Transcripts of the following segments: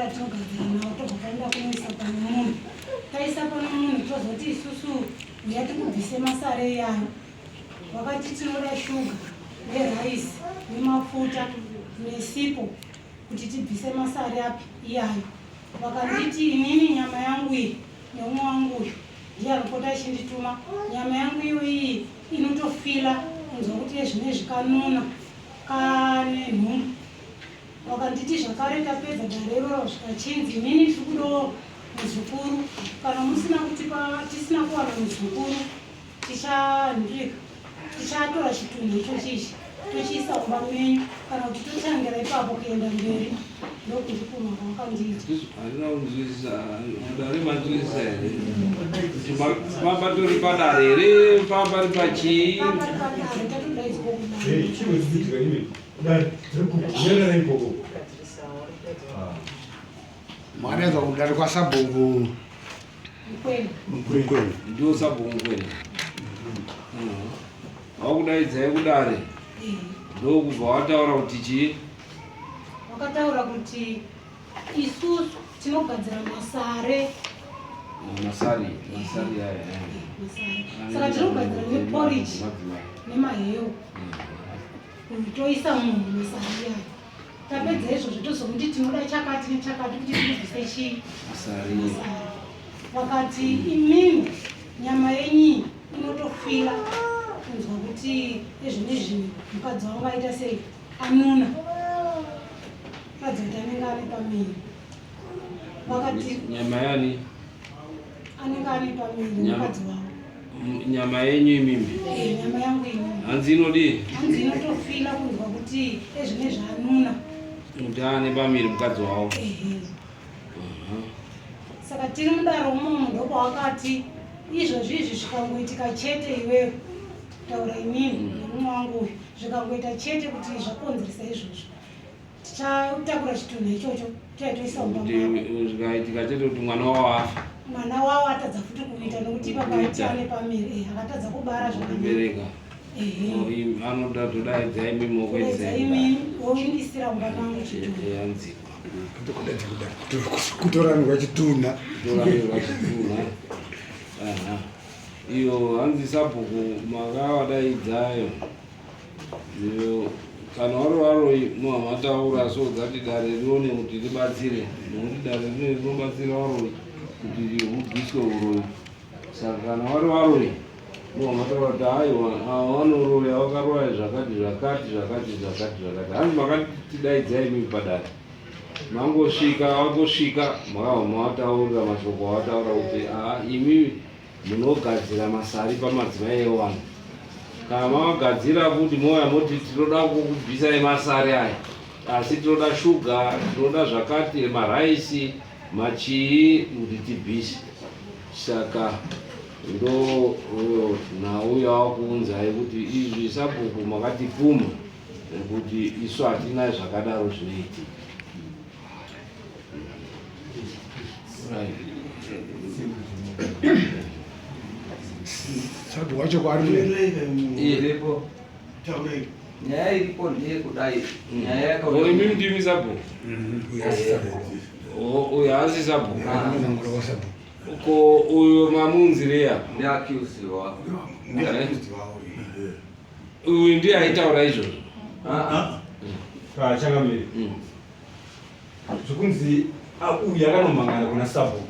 Ndoratinogadzira navo tobva taenda kunoisa pane munhu. Taisa pane munhu tozoti isusu uya tikubvise masare iyayo. Vakati tinoda shuga neraisi nemafuta nesipo kuti tibvise masare api iyayo. Vakanditi inini nyama yangu iyi neumwe wangu uyu ndiye anopota achindituma nyama yangu iyo iyi inotofila kunzwa kuti yezvinezvi kanuna kane nhumbu. Vakanditi zvakare tapedza dare iroro zvikachinzi inini ndiri kudawo muzukuru kana musina kutipa tisina kuwana muzukuru tichandrika tichatora chitunhu icho chichi tochiisa mumba menyu kana kuti totangira ipapo kuenda mberi ndokundipuma kwavakandiita. Handina kunzwisisa dare manzwisisa here kuti papatori padare here papari pachii? Papari padare tatodaidzwa kudare. Chii chichiitika imi? Makadaidzwa kudare kwasabhuku Mukwena. Ndiwo sabhuku Mukwena. Vakudaidzai kudare ndokubva wataura kuti chii? Wakataura kuti isusu tinogadzira masare. Masari, masari aya. Masare. Saka tinogadzira neporridge nemahewu. Toisa munhu masari ayo. Tapedza izvozvo tozomuti tinoda chakati nechakati kuti tibvise chii? Masari. Vakati imimi nyama yenyu inotofila kunzwa kuti ezvinezvi mukadzi wangu aita sei anuna. Kuratidza kuti anenge ane pamiri. Vakati nyama yani? Anenge ane pamiri mukadzi wangu. Nyama yenyu imimi? Eh, nyama yangu imimi. Hanzi inodii? Hanzi inotofila kunzwa kuti ezvine zvaanuna. Kuti ane pamiri mukadzi wavo. Ehe. Saka tiri mudaro umomo ndopawakati izvozvi izvi zvikangoitika chete iwewe taura inini nemurume wangu uyu zvikangoita chete kuti zvakonzeresa izvozvo tichatakura chitunha ichocho toitoisa mumba mako. Zvikaitika chete kuti mwana wavo afa. Mwana wavo atadza futi kuita nokuti ipapa aiti ane pamiri eh, akatadza kubara zvakanaka. Kubereka. Ehe. Oh, anoda todaidza imi Kudaidza imi woindisira mumba mangu chitunha. Yanzi. Kutoranirwa chitunha. Kutoranirwa chitunha. Aha. Iyo hanzi sabhuku makavadaidzayo. Iyo kana wari varoyi muhamataura so that dare rione kuti ribatsire nokuti dare rine rinobatsira varoyi kuti hubviswe uroyi. Saka kana wari varoyi muhamataura kuti aiwa ava vanoroya vakaroya zvakati zvakati zvakati zvakati zvakati. Hanzi makatidaidzai imimi padare mangosvika vangosvika makabva mavataurira mashoko avataura kuti aa imimi Munogadzira masari pamadzimai evanhu. Kana mavagadzira futi mouya moti tinoda kukubvisai masari aya asi tinoda shuga, tinoda zvakati, maraisi, machii kuti tibvise. Saka ndo nhau yavakuunzai kuti izvi sabhuku makatipumha nekuti isu hatina zvakadaro zvinoitika. Sabhuku wacho kwaari iripo. Nyaya iripo ndeyekudai. Nyaya yakauya. Imi ndimi sabhuku. Uyu haasi sabhuku. Ko uyu mamunzireya? Ndiaccused wavo. Uyu ndiye aitaura izvozvo. Ah, changamire. Zvokunzi uyu akanomhangana kuna sabhuku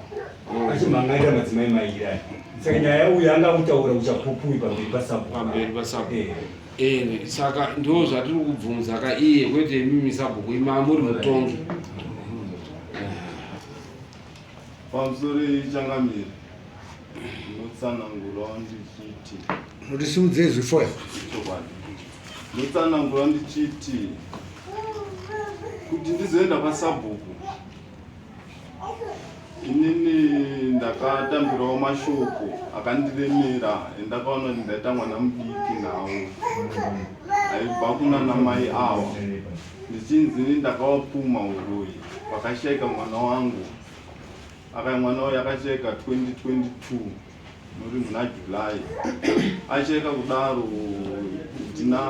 achimhanganira madzimai mairi aya. Saka nyaya uyu anga kutaura uchapupu uyu pamberi pasabhuku. Pamberi pasabhuku. Eh. Saka ndo zvatiri kubvunza ka iye kwete imimi sabhuku imi muri mutongi. Pamusoro changamire ndinotsanangurawo ndichiti Mutisimudzei zvifoya. Chokwadi. Ndotsanangura ndichiti kuti ndizoenda kwasabhuku inini ndakatambirawo mashoko akandiremera endakaona kuti ndaita mwana mudiki nawo aibva kunana mai awa ndichinzi ini ndakawapuma uroyi pakashaika mwana wangu aka mwana uyu akashaika 2022 muri muna July acheka kudaro tina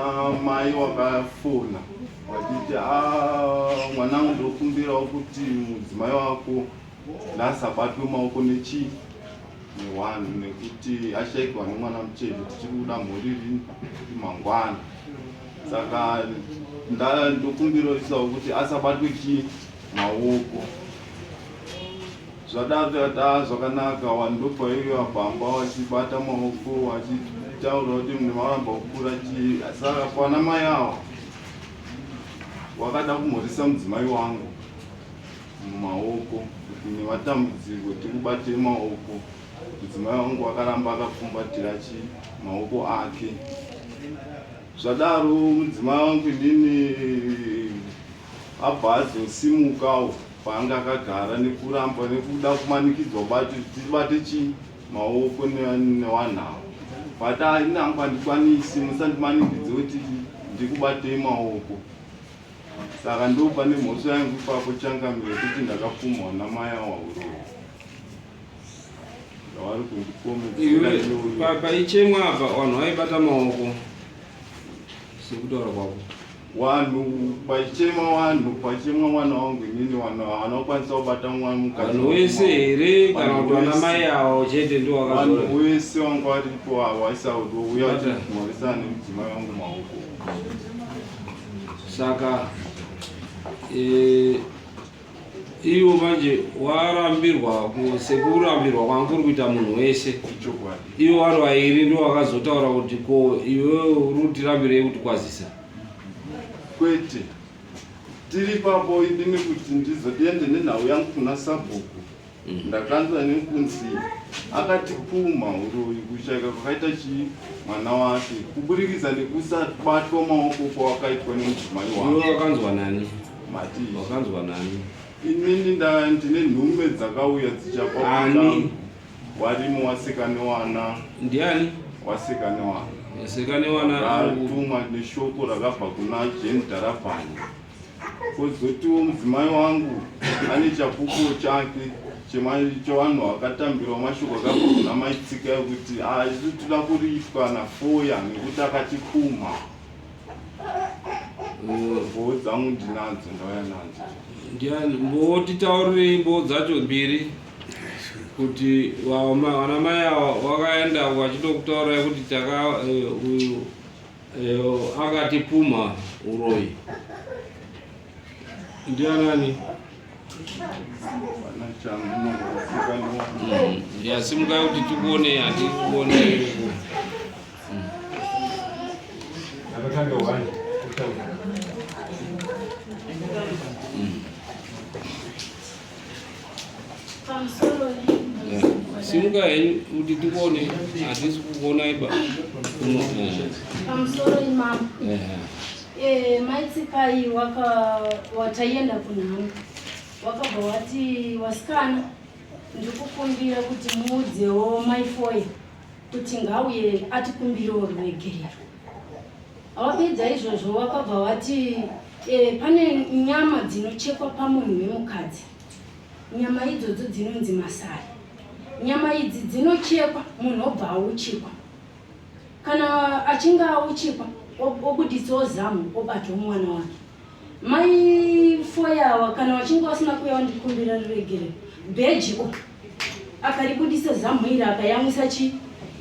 mai wakafona Vachiti ah, mwanangu ndokumbirawo kuti mudzimai wako ndaasabatwe maoko nechii newanhu nekuti ashaikwa nemwana mucheche tichiri kuda mhuri rini mangwana saka ndokumbirawo kuti asabatwe chii maoko Zvadaro takati ah zvakanaka vanhu ndopaiva pamba vachibata maoko vachitaura kuti munhu varamba kukura chii saka kwana mai awa wakada kumhoresa mudzimai wangu mumaoko kuti nematambudziko tikubate maoko mudzimai wangu akaramba akapfumbatira chi maoko ake zvadaro mudzimai wangu inini abva azosimukawo paanga akagara nekuramba nekuda kumanikidzwa bati tibate chii maoko nevanhu ava but ah, ini hangu handikwanisi musandimanikidze kuti ndikubatei maoko saka ndopane mhosva yangu ipapo changamire kuti ndakapumhwa namai awa uroyi ndavari kundipomera paichemwa apa vanhu vaibata maoko sekutaura kwako Wanhu paichema wanhu pachemwa mwana wangu inini wanhu havana kukwanisa kubata mwana mukadzi vanhu wese here kana kuti vana mai avo chete ndiwo vakazora vanhu wese wanga varipo avo vaisauya vachimhoresana nemudzimai wangu maoko saka eh, Iwo manje warambirwa sekurambirwa kwanga kuri kuita munhu wese. Ivo vari vairi ndivo vakazotaura kuti ko iwe uri kutirambirei kuti kwazisa? Kwete. Tiri ipapo inini kuti ndizodiende nenhau yangu kuna sabhuku. Ndakanzwa nekunzi akatipumha uroyi kushaika kwakaita chii mwana wake kuburikidza nekusabatwa maoko kwawakaitwa nemudzimai wake. Wakanzwa nani? Mati. Wakanzwa nani? Inini ndine nhume dzakauya dzichapa ani warimo waseka newana. Ndiani? Waseka newana. Waseka newana atumwa neshoko rakabva kuna Jane Darabhani. Kozotiwo mudzimai wangu ane chapupu chake chevanhu vakatambirawo mashoko akabva kuna mai Tsika ekuti ah, isu toda kuripwa naFoya nekuti akatipumha. Mboo dzangu ndinadzo, ndauya nadzo. Ndiani mboo titaurirei mboo dzacho mbiri kuti vana mai ava vakaenda vachitokutaurai kuti taka eh, uyu Eh, akatipumha uroyi ndianani yasimukai kuti tikuone hatikuone Simuka henyu kuti tikuone, hatisi kukuona iba. Pamusoro imama. Eh, mai Tsikai waka wataienda kunhamo wakabva wati wasikana ndikukumbira kuti muudzewo mai Foya kuti ngauye atikumbirewo ruregerero. Wapedza izvozvo wakabva wati e, pane nyama dzinochekwa pamunhu wemukadzi. Nyama idzodzo dzinonzi masari. Nyama idzi dzinochekwa munhu obva auchikwa. Kana achinge auchikwa obuditsawo zamu obatawo mwana wake. Mai Foyawa kana vachinge vasina kuuya vandikumbira ruregerero bheji o akaribudisa zamu iri akayamwisa chi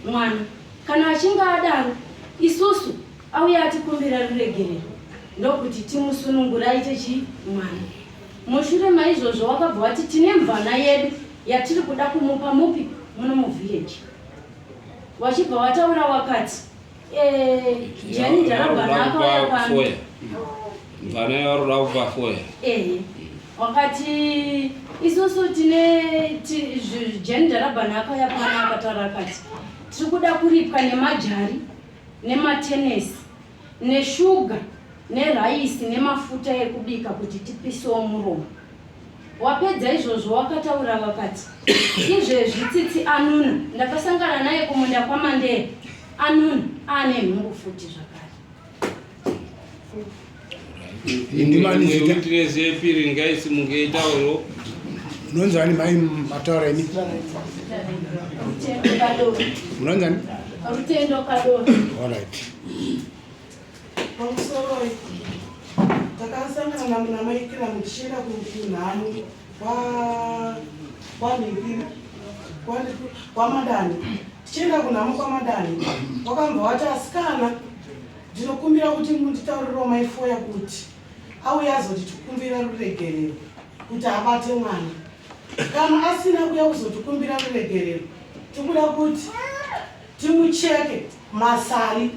mwana kana achinge adaro isusu auya atikumbira ruregerero ndokuti timusunungure aite chi mwana mushure maizvozvo wakabva wati tine mvana yedu yatiri kuda kumupa mupi muno muvillage wachibva wataura wakati Eh, Jani Dharabhana akauya pano. Mvana yaroda kupa foya. Eh. Wakati isusu tine Jani Dharabhana akauya pano akataura akati tiri kuda kuripwa nemajari nematenesi neshuga neraisi nemafuta ekubika kuti tipisewo muromo. Wapedza izvozvo wakataura vakati izvezvi Tsitsi anuna ndakasangana naye kumunda kwaMandere anuna aane nhumbu futi zvakare. Witness yepiri ngaisimuke itauro. Munonzani mai mataura imi? Rutendo Kadoro. Munonzani? Rutendo Kadoro. All right. Pamusoro. Takasangana namaikiramu tichienda kunhamo kwanhingiri kwamadani tichienda kunhamo kwamadani wakambva wati asikana ndinokumbira kuti munditaurirewo maifoya kuti auye azotikumbira ruregerero kuti abate mwana kana asina kuya kuzotikumbira ruregerero tikuda kuti timucheke masari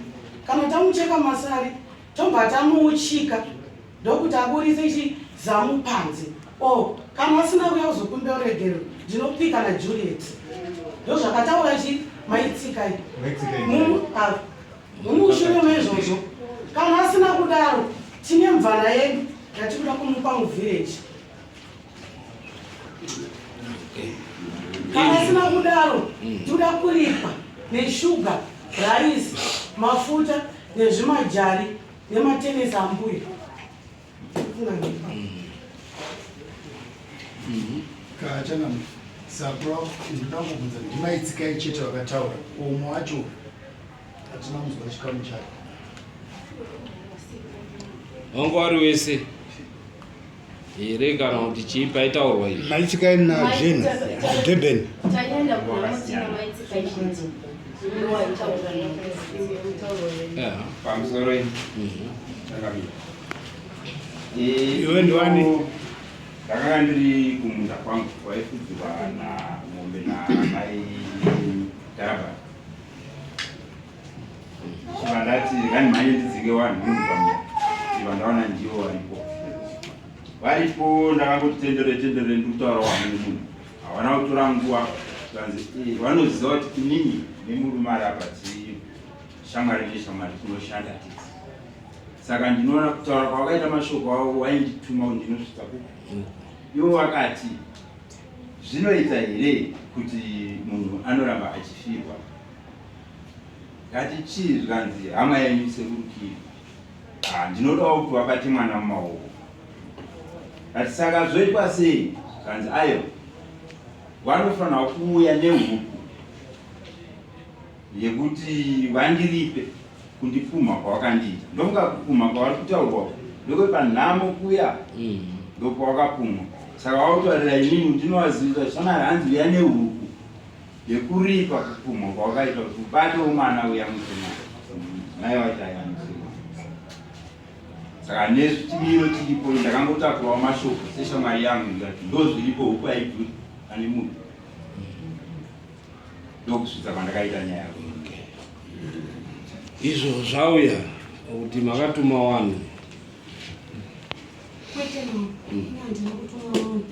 kana tamucheka masari tobva tamuuchika ndokuti aburitse chizamu panze o oh, kana asina kuya kuzokumbira ruregerero ndinopika najuliet ndozvakataura chi maitsikai ah, mumushure meizvozvo kana asina kudaro tine mvana yedu yatikuda kumupa muvhireji kana asina kudaro toda kuripa neshuga raisi mafuta nezvimajari nematenesi ambuya kachana sakura ndinoda kubvunza ndimaitsikai chete vakataura umwe wacho hatina kunzwa chikamu chake wangu wari wese here kana kuti chii paitaurwa izvi maitsikai najeni durban pamusoro iwe ndiwani ndakanga ndiri kumunda kwangu kwaifudzirwa namombe namai darabara Chibva ndati ngandimhanye ndidzinge vanhu munhu pamwe. Chibva ndaona ndivo varipo. Varipo ndakangoti tendere tendere ndikutaura wangu nemunhu. Havana kutora nguva zvanzi eh, vanoziva kuti inini nemurume ari apa tiri shamwari neshamwari tinoshanda tese. Saka ndinoona kutaura kwavakaita mashoko avo waindituma kuti ndinosvitsa kupi. Ivo vakati zvinoita here kuti munhu anoramba achifirwa Ndati chii zvikanzi hama yenyu sekuru Kiri. Ah, ndinodawo kuti vabate mwana mumaoko. Ndati saka zvoitwa sei? Zvikanzi ayo vanofanira kuuya nehuku yekuti vandiripe kundipumha kwavakandiita. Ndofunga kupumha kwavari kutaurwa ndokwepanhamo kuya ndokwavakapumha. Saka vakutaurira inini ndinovazivisa shamwari hanzi uya nehuku yekuripa kupumhwa kwawakaita kuti ubatewo mwana uya musemwana mai wacho aiva musemwana saka nechimiro chiripo ndakangotakurawo mashoko seshamwari yangu ndikati ndozviripo huku haidhuri pane munhu ndokusvitsa kwandakaita nyaya yako izvo zvauya kuti makatuma wanhu Kwete mama, ini handina kutuma munhu.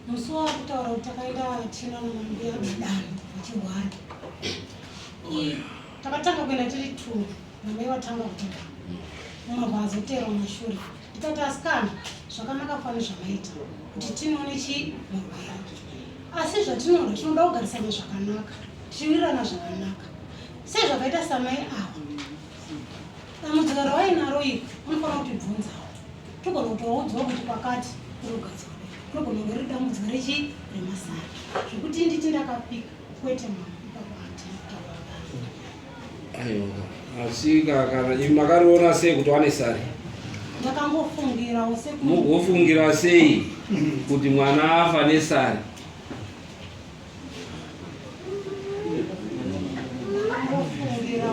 Musi wakutaura kuti takaenda tichienda namambuya Dano vachirwara. Takatanga kuenda tiri two, namai vatanga kuenda. Mumwe abva azoteera mumashure. Ndikati asikana, zvakanaka fani zvamaita kuti tinoone chii murwere. Asi zvatinoda tinoda kugarisana zvakanaka, tichiwirirana zvakanaka. Sezvakaita samai ava. Dambudziko rawainaro iri unofanira kutibvunzawo togona kutovaudzawo kuti kwakati kuri kugadzirwa rinogona kunge riri dambudziko rechii remasara zvekuti nditi ndakapika kwete mama ipapo handina kutaura Aiwa, asi kana imi makariona sei kuti wane sari? Ndakangofungirawo seku Mugofungira sei kuti mwana afa nesari?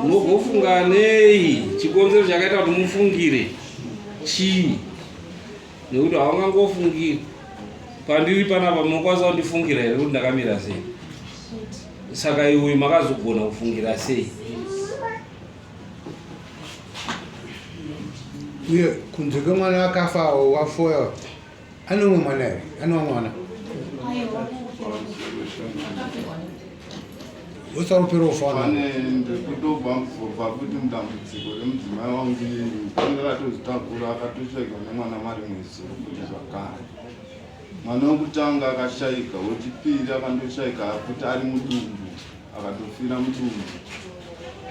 Mugofunga nei chikonzero chakaita kuti mufungire chii? Nekuti haungangofungiri pandiri panapa munokwanisa kundifungira here kuti ndakamira sei? Saka iwe makazogona kufungira sei? Uye kunze kwemwana akafa wafoya Ane umwe mwana here? Ane umwe mwana? Usarupira ufana. Pane ndikutobva kubva kuti mudambudziko remudzimai wangu anga akatozvitakura akatoshaikwa nemwana mari mwezi kuti zvakare. Mwana wekutanga akashaika, wechipiri akandoshaika futi ari mudumbu, akatofira mudumbu.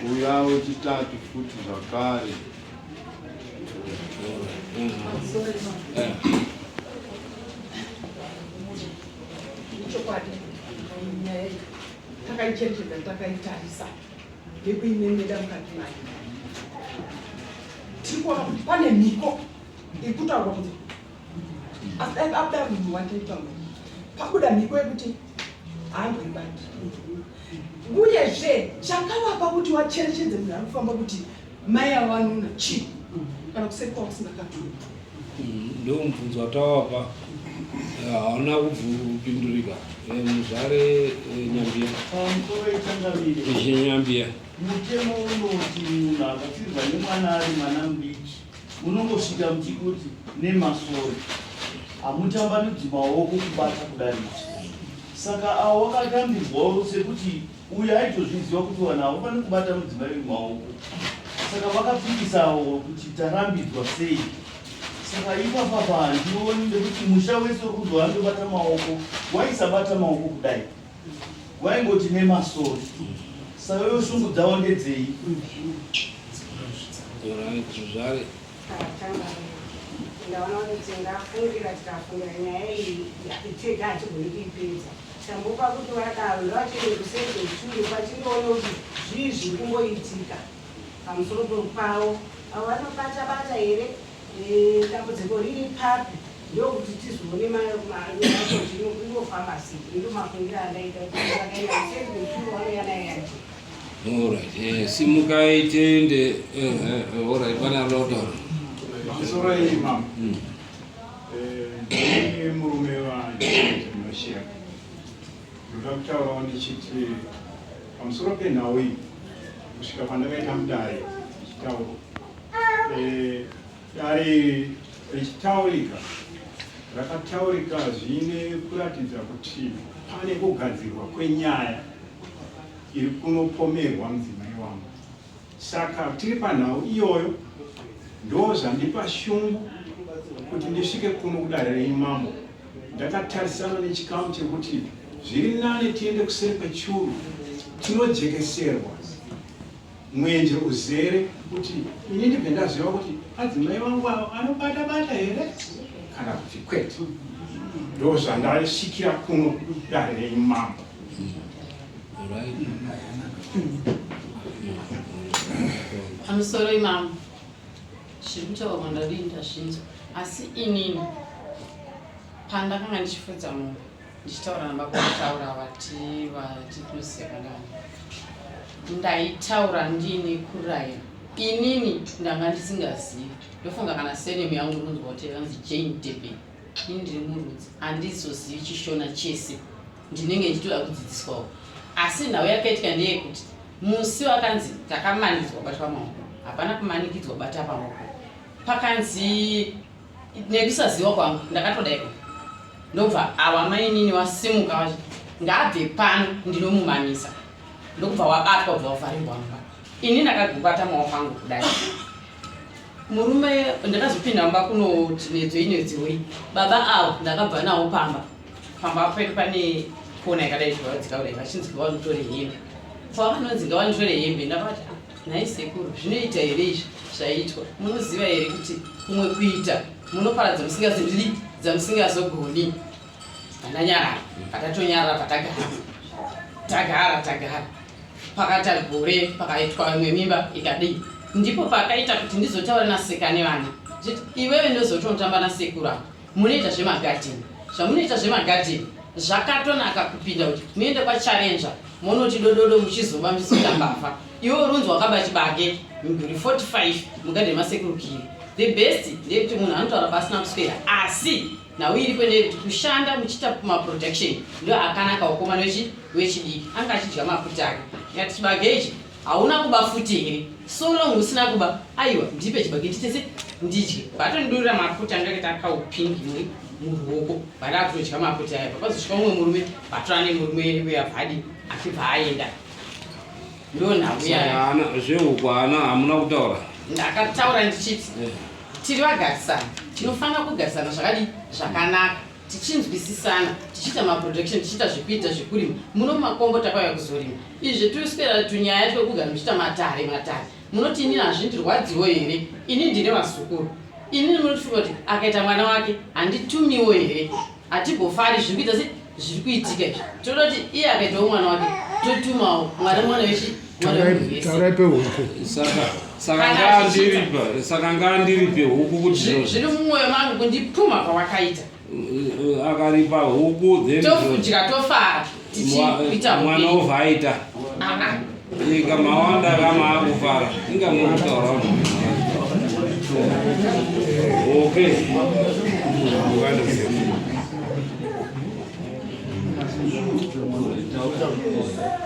Uya wechitatu futi zvakare. Chokwadi nyaya iyi takaicherechedza takaitarisa ndekuinemeda mukati mayo tiri kuona kuti pane mhiko. Iri kutaurwa kunze. Asi dai pabuda munhu wandaitaura. Pabuda mhiko yekuti haamboibati. Uyezve chakavapa kuti wacherechedze munhu ari kufamba kuti mai ava vanuna chii kana kuseri kwavo kusina katuro. Ndo mubvunzo watawapa eh, hauna kupindurika eh, muzvare eh, Nyambiya. Pamusoro ichangamire. Ishe Nyambiya. Mutemo unoti munhu akafirwa nemwana ari mwana mudiki munongosvika muchikuti nemasoro hamutambanudzi maoko kubata kudai saka avo vakatambirwawo sekuti uyu aitozviziva kuti vanhu havafaniri kubata mudzimai maoko saka vakapikisawo kuti tarambidzwa sei saka ipapapa handioni nekuti musha wese uri kunzi wandobata maoko waisabata maoko kudai waingoti nemasoro saka ivo shungu dzavo ndedzei Zvare. Ndaona kuti tingafungira tikafungira nyaya iyi tega hatigoni kuipedza. Tambopa kuti vakadaro ngavachiende kuseri kwechuru vachindoona kuti zvii zviri kumboitika pamusoro pavo. Avo vanobata bata here eh, dambudziko riri papi ndokuti tizoone macho inofamba sei ndomafungiro andaita kuti vakaenda kuseri kwechuru vanoyana yacho. Alright, eh, simukai tiende. Eh, eh, alright, pane anoda kutaura. Pamusoro iyi mama. Eh, ndini murume waJoshia. Ndoda kutaurawo ndichiti pamusoro penhau iyi kusvika pandakaita mudare ndichitaura. Eh, dare richitaurika rakataurika zvine kuratidza kuti pane kugadzirwa kwenyaya iri kunopomerwa mudzimai wangu. Saka tiri panhau iyoyo ndozvandipa shungu kuti ndisvike kuno kudare renyu mambo ndakatarisana nechikamu chekuti zviri nane tiende kuseri kwechuru tinojekeserwa mwenje uzere kuti ini ndibve ndaziva kuti adzimai vangu avo anobata bata here kana kuti kwete ndozvandasvikira kuno dare renyu mambo. Pamusoro imamo zviri kutaurwa ndadii ndazvinzwa asi inini pandakanga ndichifudza mombe ndichitaura nababa vataura vati vati tinoseka ndani ndaitaura ndiine kurayira inini ndanga ndisingazivi ndofunga kana senemu yangu unonzwa kuti yanzi jane debe ini ndiri murudzi handizozivi chishona chese ndinenge ndichitoda kudzidziswawo asi nhau yakaitika ndeyekuti musi wakanzi takamanikidzwa kubatwa maoko hapana kumanikidzwa kubata maoko pakanzi nekusaziva kwangu ndakatodaiko ndobva awa mainini wasimuka wacho ngaabve pano ndinomumamisa ndokubva wabatwa kubva wavharirwa mumba ini ndakagubata maoko angu kudai murume ndakazopinda mumba kunoti nedzoi nedzoi baba avo ndakabva nawo pamba pamba pedu pane kona yakadai zvavadzika kudai vachinzi ngavanotore hembe pavanonzi ngavanotore hembe ndakavati ah, nhai sekuru zvinoita here izvi zvaitwa munoziva here kuti kumwe kuita munoparadza musingazindiri dzamusingazogoni pandanyarara patatonyarara patagara tagara tagara pakata gore pakaitwa imwe mimba ikadii ndipo pakaita kuti ndizotaura naseka nevana zviti iwewe ndozotonotamba nasekuru ava munoita zvemagadheni zvamunoita zvemagadheni zvakatonaka kupinda kuti muende kwacharenja monoti dododo muchizoba muchizoita mbavha iwe urunzi wakaba chibage miguri 45 mugadheni masekuru kiri the best ndeyekuti munhu anotaura pasina kuswera asi nhau iripo ndeyekuti kushanda muchiita maproduction ndo akanaka ukomana wechidiki anga achidya mafuta ake ndikati chibage ichi hauna kuba futi here so long usina kuba aiwa ndipe chibage nditese ndidye vatondidurira mafuta anga akaita akaupingi muruoko vada kutodya mafuta aya pakazosvika umwe murume vatora nemurume weyavhadi achibva aenda ndonhau zvehuku haana hamuna kutaura ndakataura ndichiti eh. Tiri vagarisani tinofanira kugarisana zvakadii zvakanaka tichinzwisisana tichiita maproduction tichiita zvekuita zvekurima muno mumakombo takauya kuzorima izvi zvetuswera tunyaya twekugara muchiita matare matare munoti inini hazvindirwadziwo here ini ndine vazukuru inini munotifunga kuti akaita mwana wake handitumiwo here hatimbofari zviri kuita se zviri kuitika izvi toda kuti iye akaitawo mwana wake totumawo mwana mwana wechi mwana wemunhu wese saka Saka ngaandiripe, saka ngaandiripe huku kuti zviri mumwoyo mangu kundipumha kwawakaita. Akaripa huku then tofudya tofara tichiita mwana obva aita. Inga mawanda kama akufara. Inga murikutaura vanhu. Okay.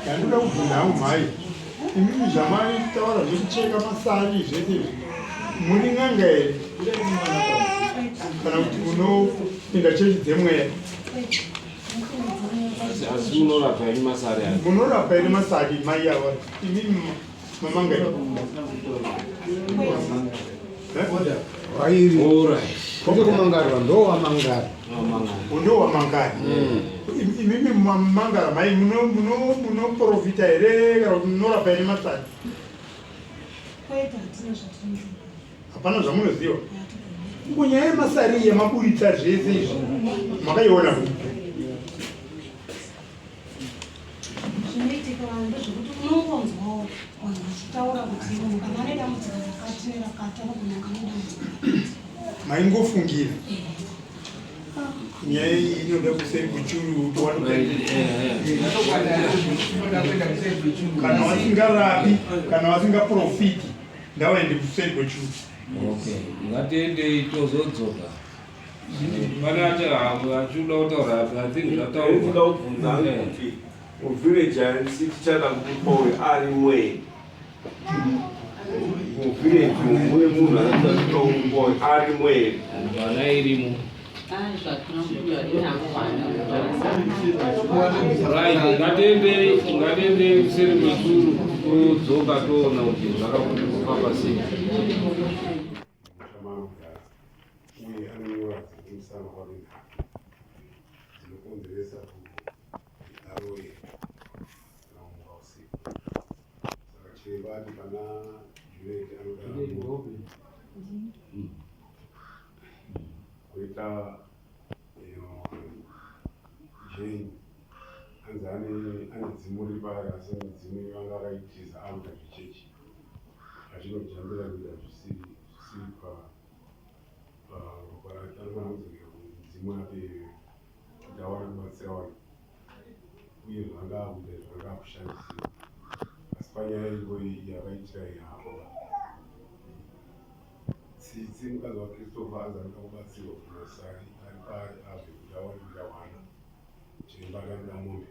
Ndandoda kubvunza hangu mhai, imimi zvamaitaura zvekucheka masari zvese izvi, muri n'anga here kana kuti munopinda chechi dzemweya? Asi munorapa here masari aya? Munorapa here masari mai ava? Imimi mamanga here? Vairi. Kwete kumangarwa ndowamangara. Ndowamangara. Imimi mamangara mai munoprofita here kana kuti munorapa here masari? Kwete, hatina zvatinoziva. Hapana zvamunoziva. Ngo nyaya yemasari yamaburitsa zvese izvi makaiona kupi? Zvinoitika vanhu ndezvekuti unongonzwawo vanhu vachitaura kuti munhu kana ane dambudziko rakati nerakati anogona kunge ane dambudziko rakati. Maingofungira. Nyaya iyi inoda kuseri kuchuru kana vasingarapi kana vasingaprofiti ngavaende kuseri kwechuru. Okay, ngatiendei tozodzoka. Pane achuda kutaura I think zvataurwa. Ndinoda kubvunza hangu kuti muvillage handisi tichada kupa uyu arimo here? Muvillage mune munhu anoda kupa uyu arimo here? Vana irimo. Right, ngatiendei ngatiendei kuseri kwechuru todzoka toona kuti zvakafamba sei. Uye anonyora dzekumusana kwake nhatu dzinokonzeresa kuti aroye kana kumuka usiku. Saka chiremba ati pana Juliet anoda kuita iyo Jane anzi ane ane dzimu riri paari asi midzimu vanga akaitiza akuita zvechechi achinojambira kuita zvisiri zvisiri pa ropa rake anofanira kudzokera kumudzimu yake iyoyo kuti awane kubatsira vanhu uye zvaanga akuita zvaanga akushandisira asi panyaya iripo iyi yakaitira iyi hapo tsitsi mukadzi waChristopher anzi anoda kubatsirwa kuti masari ari paari abve kuti awane kuita hwana chiremba akanoda mombe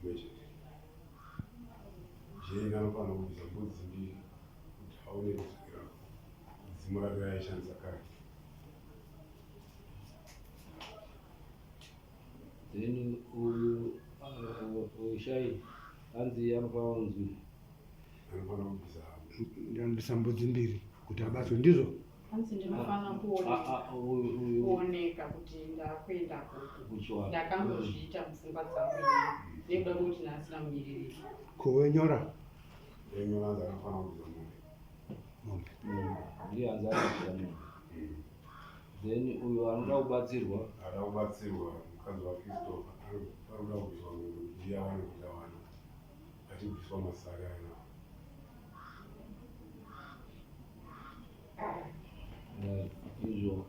imwe chete jane anofanira kubvisa mbudzi mbiri kuti aone kudzokera dzimu rake raaishandisa kare. Then uyu ushai hanzi anofanira kunzi anofanira kubvisa ndinobvisa mbudzi mbiri kuti abatswe ndizvo hanzi ndinofanira kuoneka kuti ndakuenda kupi ndakangozviita mupfungwa dzangu nekuda kwekuti ndasina mumiririri ko wenyora wenyora hanzi anofanira kubvisa mombe mombe ndiye hanzi anobvisa mombe then uyo anoda kubatsirwa anoda kubatsirwa mukadzi waChristopher anoda kubviswa mombe kuti iye awane kuita vana achibviswa masari ayo Izvo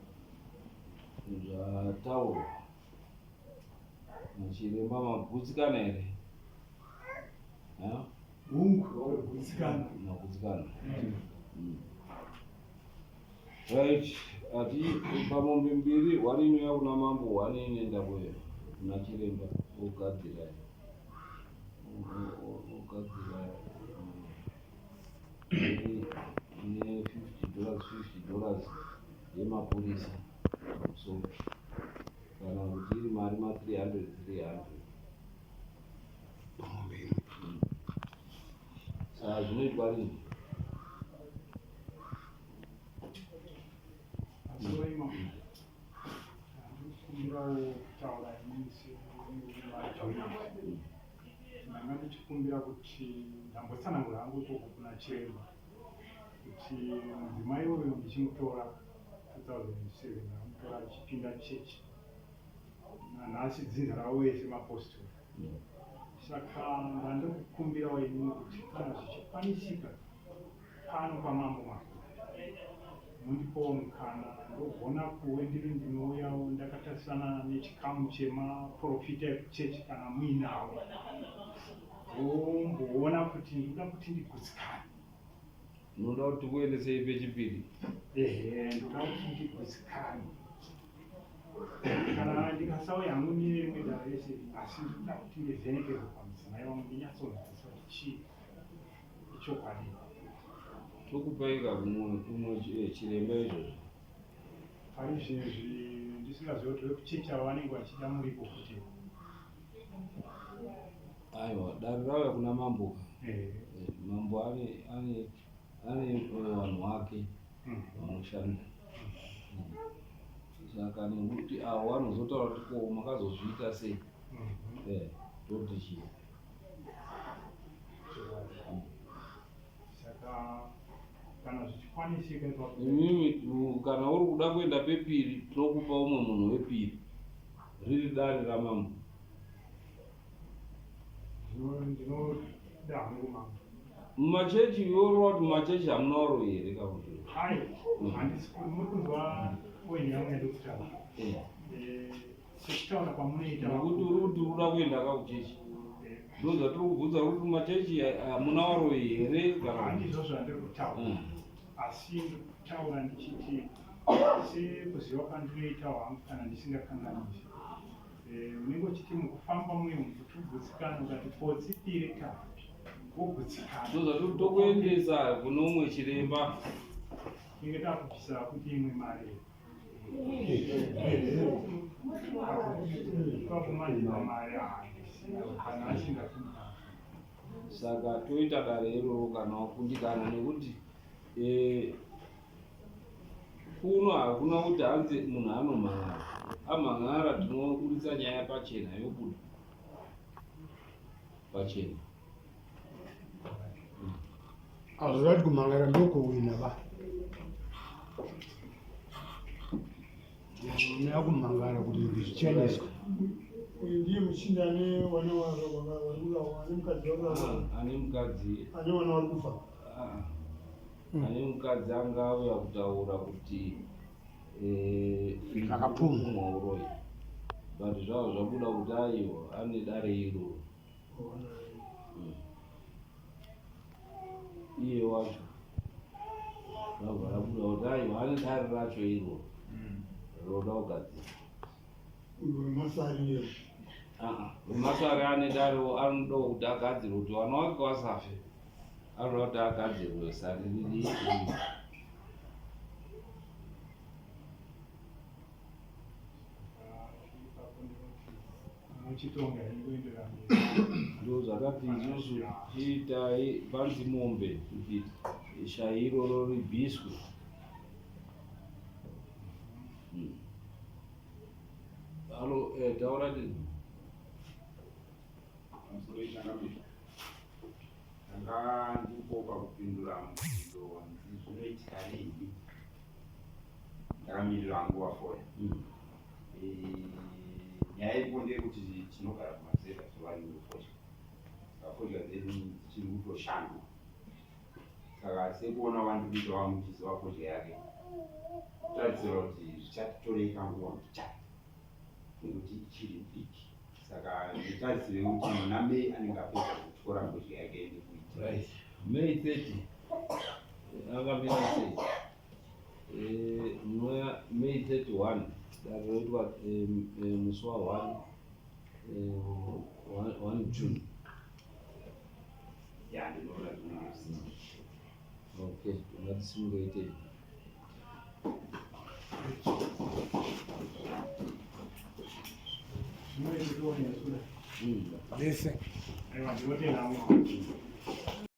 zvataurwa nachiremba magutsikana here? Hungu, gutsikana. Magutsikana. Right, ati pamombe mbiri hwani inouya kuna mambo hwani inoenda kuna chiremba ogadzira ogadzira ne 50 dollars 50 dollars yemapurisa pamusoro kana kuti iri mari ma 300 300 saka zvinoitwa rini? Ndikumbirawo kutaura inini semurume Ndanga ndichikumbira kuti ndambotsanangura hangu ikoko kuna chiremba kuti mudzimai uyu ndichimutora 2007 ndakamutora achipinda chechi nanhasi dzinza ravo vese mapostori saka ndandikukumbirawo inini kuti kana zvichikwanisika Pano pamambo Makore mundipowo mukana ndogona kuve ndiri ndinouyawo ndakatarisana nechikamu chemaporofita ekuchechi kana muinawo womboona kuti ndikuda kuti ndigutsikane. Unoda kuti tikuendesei pechipiri? Ehe, ndoda kuti ndigutsikane. Kana ndikasauya hangu nerimwe dare rese, asi ndikuda kuti ndivhenekerwe pamudzimai wangu ndinyatsonzwisisa kuti chii ichokwadi. Tokupai ka kumwe kumwe eh, chiremba izvozvo. Pari zvinezvi ndisingazivi kuti vekuchechi avo vanenge vachida muripo futi. Aiwa, dare rauya kuna mambo ka. Eh, mambo ane ane ane eh, vanhu vake vanoshanda. Saka nekuti avo vanozotaura kuti ko makazozviita sei? Eh, toti chii? Saka kana zvichikwanisika ipapo Imimi kana uri kuda kuenda pepiri tinokupa umwe munhu wepiri riri dare ramambo. Ndinoda hangu mambo. Mumachechi iwe uri kuti mumachechi hamuna varoyi here kana kuti? Hai, handisi muri kunzwa point yangu yandikutaura. Eh, sekutaura kwamunoita Nekuti uri kuti uri kuda kuenda ka kuchechi. Ndozvatiri kubvunza uri kuti mumachechi hamuna varoyi here kana kuti? Handizvo zvandiri kutaura. Asi ndikutaura ndichiti sekuziva kwandinoita hangu kana ndisingakanganisi. Eh, unenge uchiti mukufamba muye kuti ugutsikane ukati potsi pire ta wogutsikana. Ndozvatiri tokuendesa kune umwe chiremba. Tinge takubvisa kuti imwe mari. Ipapo manje pamari handisi kana asingakundikana. Saka toita dare iroro kana wakundikana nekuti eh, Kuno hakuna kuti hanzi munhu anomhan'ara. Amhan'ara tinoburitsa nyaya pachena yobuda pachena. Hazvati kumhan'ara ndokuwina ba. Nyaya kumhan'ara kuti zvicheneswe. Uyu ndiye muchinda ane wana ane mukadzi ane mukadzi ane wana wari kufa. Ah. Ane mukadzi anga auya kutaura kuti eh, Akapumhwa uroyi but zvava zvabuda kuti aiwa ane dare iroro Iye wacho zvabva rabuda kuti aiwa ane dare racho iroro roda kugadzira. Uyu wemasari iye. Ah, wemasari ane darewo anoda kuti agadzirwe kuti vana vake vasafe. Anoda kuti agadzirwe sari riri ndo zvakati isusu chiitai panzi mombe kuti shayi iroro ribviswe. Halo, eh, taura ti. Pamusoro ichangamira. Ndanga ndiripo pakupindura mubvunzo wanzi zvinoitika riini. Ndakamirira hangu vafoya. Eh, nyaya iripo ndeyekuti tinogara kumaseva sevarimi vefodya. Saka fodya dzedu dzichiri kutoshandwa. Saka sekuona kwandiri kuita wangu ndichiziva fodya yake, kutarisira kuti zvichatitorei kanguva mbichana nekuti ichiri diki. Saka nditarisire kuti muna May anenge apedza kutyora fodya yake nekuita. Right. May 30 akamira sei? Eh, muna May 31 dare roitwa eh, eh, musi wa 1 eh, 1 June. Ya ndinoona zvinenge zvisina. Okay, ngatisimukeitei. Zvese. Aiwa ndinotenda.